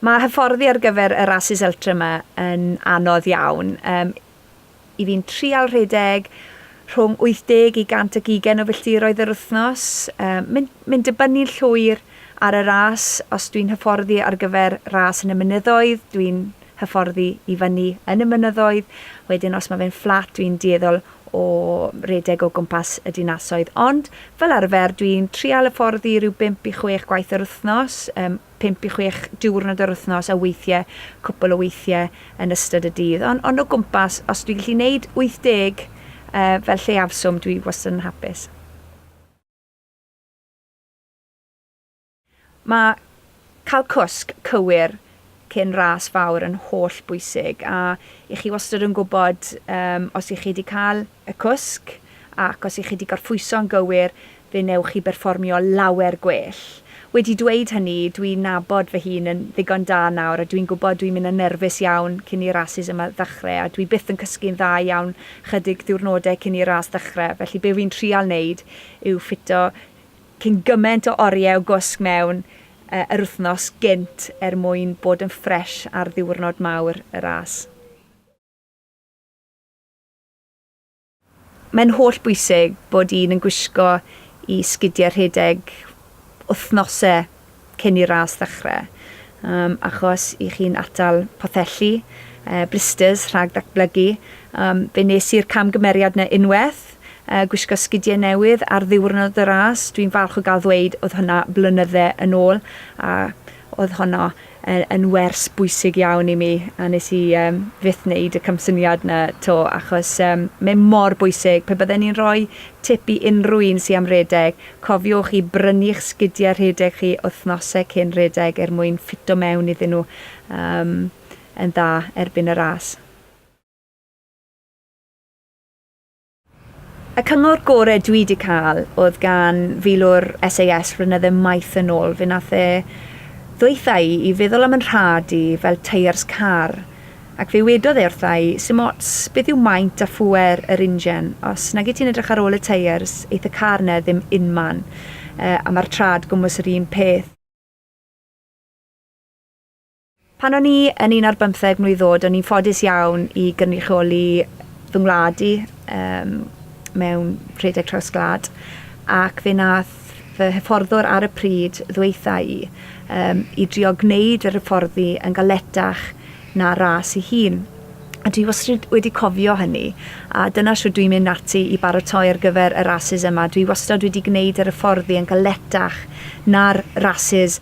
Mae hyfforddi ar gyfer y rasys ultra yma yn anodd iawn. Um, i fi'n trial rhedeg rhwng 80 i 120 o filltiroedd yr wythnos. Um, mynd, mynd dibynnu'n llwyr ar y ras. Os dwi'n hyfforddi ar gyfer ras yn y mynyddoedd, dwi'n hyfforddi i fyny yn y mynyddoedd. Wedyn os mae fe'n fflat, dwi'n dueddol o redeg o gwmpas y dinasoedd. Ond fel arfer, dwi'n trial hyfforddi rhyw 5 i 6 gwaith yr wythnos, um, 5 i 6 diwrnod yr wythnos a weithiau cwpl o weithiau yn ystod y dydd. Ond, ond o gwmpas, os dwi'n gallu gwneud 80 uh, fel lleiafswm, dwi wastad yn hapus. Mae cael cwsg cywir cyn ras fawr yn holl bwysig a i chi wastad yn gwybod um, os i chi wedi cael y cwsg ac os i chi wedi gorffwyso'n gywir fe newch chi berfformio lawer gwell. Wedi dweud hynny, dwi'n nabod fy hun yn ddigon da nawr a dwi'n gwybod dwi'n mynd yn nerfus iawn cyn i'r rasys yma ddechrau a dwi byth yn cysgu'n dda iawn chydig ddiwrnodau cyn i'r ras ddechrau, felly be fi'n trial wneud yw ffito cyn gymaint o oriau o gwsg mewn yr wythnos gynt er mwyn bod yn ffresh ar ddiwrnod mawr y ras. Mae'n holl bwysig bod un yn gwisgo i sgidiau rhedeg wythnosau cyn i'r ras ddechrau, um, achos i chi'n atal pothelli, uh, blisters rhag ddatblygu. Um, fe nes i'r camgymeriad na unwaith, uh, gwisgo sgidiau newydd ar ddiwrnod y ras. Dwi'n falch o gael ddweud oedd hwnna blynydde yn ôl, a oedd honno yn wers bwysig iawn i mi a nes i um, fyth wneud y camsyniad 'na 'to achos um, mae mor bwysig. Pe bydden ni'n rhoi tip i unrhyw un sy'n am redeg, cofiwch i brynu'ch sgidiau rhedeg chi wythnosau cyn rhedeg er mwyn ffito mewn iddyn nhw um, yn dda erbyn y ras. Y cyngor gore dwi 'di cael oedd gan filwr SAS flynydde maith yn ôl. Fe nath e ddweutha i i feddwl am 'yn rhad i fel teiars car. Ac fe wedodd e wrtha i, 'Sim ots beth yw maint a phŵer yr injan, os nag wyt ti'n edrych ar ôl y teiars, eith y car 'na ddim unman. Yy, a ma'r trad gwmws yr un peth. Pan o'n i yn un ar bymtheg mlwydd oed, o'n i'n ffodus iawn i gynrychioli fy ngwlad i um, mewn rhedeg traws gwlad, ac fe nath fy hyfforddwr ar y pryd ddweutha i um, i drio gwneud yr hyfforddi yn galetach na ras ei hun. A dwi wastad wedi cofio hynny, a dyna shwt dwi'n mynd ati i baratoi ar gyfer y rasys yma. Dwi wastad wedi gwneud yr hyfforddi yn galetach na'r rasys.